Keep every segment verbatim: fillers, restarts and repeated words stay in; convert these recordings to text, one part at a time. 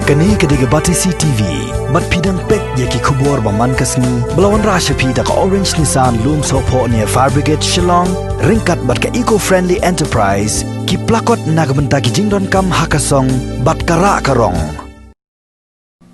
Kane ka dei ka Batesi T V, bad phi dang peit ïa ki khubor ba man ka sngi, ba la wanrah sha phi da ka Orange Nissan Lumsohphoh near Fire Brigade Shillong, ryngkat bad ka Eco Friendly Enterprise, ki plakot na ka bynta ki jingdonkam ha ka song, bad ka rah ka rong.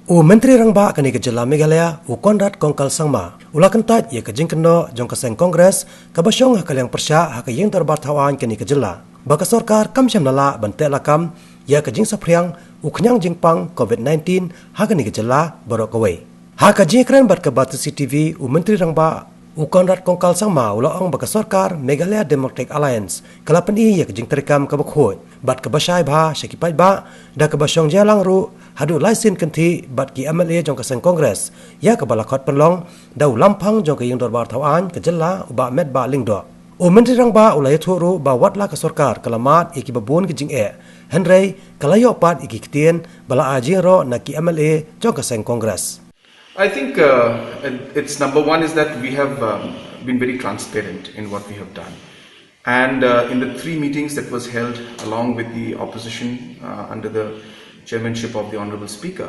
U Myntri Rangbah kane ka jylla Meghalaya, u Conrad Kongkal Sangma, u la kyntait ïa ka jingkynnoh jong ka seng Congress, kaba shong ha ka liang pyrshah ha ka ïing dorbar thaw aiñ kane ka jylla, ba ka sorkar kam shym la lah ban teh lakam ïa ka jingsaphriang u khñiang jingpang COVID nineteen ha kane ka jylla baroh kawei. Ha ka jingïakren bad ka Batesi T V, u Myntri Rangbah, u Conrad Kongkal Sangma, u la ong ba ka sorkar Meghalaya Democratic Alliance ka la pyni ïa ka jingtreikam kaba khuid bad kaba shai bha sha ki paidbah, da kaba shong jia lang ruh haduh lai sien kynthih bad ki M L A jong ka seng Congress, ïa kaba la khot pynlong da u lamphang jong ka ïing dorbar thaw aiñ ka jylla, u Bah Metbah Lyngdoh. U Myntri Rangbah u la ïathuh ruh ba wat la ka sorkar ka la mad ïa kiba bun ki jingeh, hynrei ka la ïoh pat ïa ki ktien ba la ai jingïaroh na ki M L A jong ka seng Congress. I think uh, it- it's number one is that we have um, been very transparent in what we have done. And uh, in the three meetings that was held along with the opposition uh, under the chairmanship of the Honorable Speaker,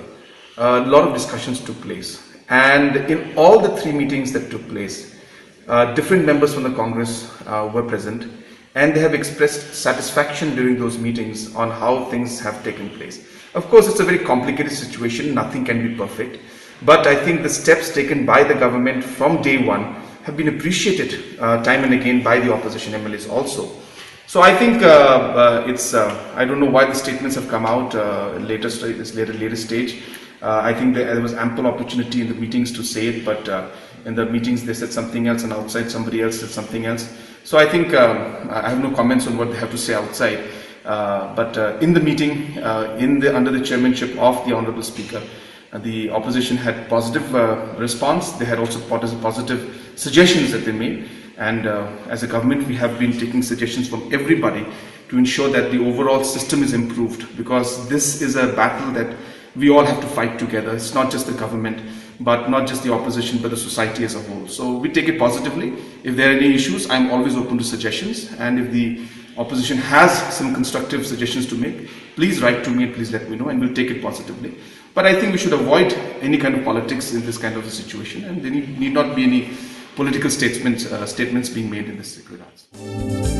a lot of discussions took place. And in all the three meetings that took place, uh, different members from the Congress uh, were present, and they have expressed satisfaction during those meetings on how things have taken place. Of course, it's a very complicated situation, nothing can be perfect, but I think the steps taken by the government from day one have been appreciated uh, time and again by the opposition M L As also. So I think uh, uh, it's, uh, I don't know why the statements have come out uh, later, st- this later, later stage. Uh, I think there, there was ample opportunity in the meetings to say it, but uh, in the meetings they said something else, and outside somebody else said something else. So I think um, I have no comments on what they have to say outside. Uh, but uh, in the meeting, uh, in the under the chairmanship of the Honorable Speaker, uh, the opposition had positive uh, response. They had also posi- positive suggestions that they made. And uh, as a government, we have been taking suggestions from everybody to ensure that the overall system is improved, because this is a battle that we all have to fight together. It's not just the government, but not just the opposition, but the society as a whole. So we take it positively. If there are any issues, I'm always open to suggestions. And if the opposition has some constructive suggestions to make, please write to me and please let me know, and we'll take it positively. But I think we should avoid any kind of politics in this kind of a situation, and there need, need not be any political statements, uh, statements being made in this regards.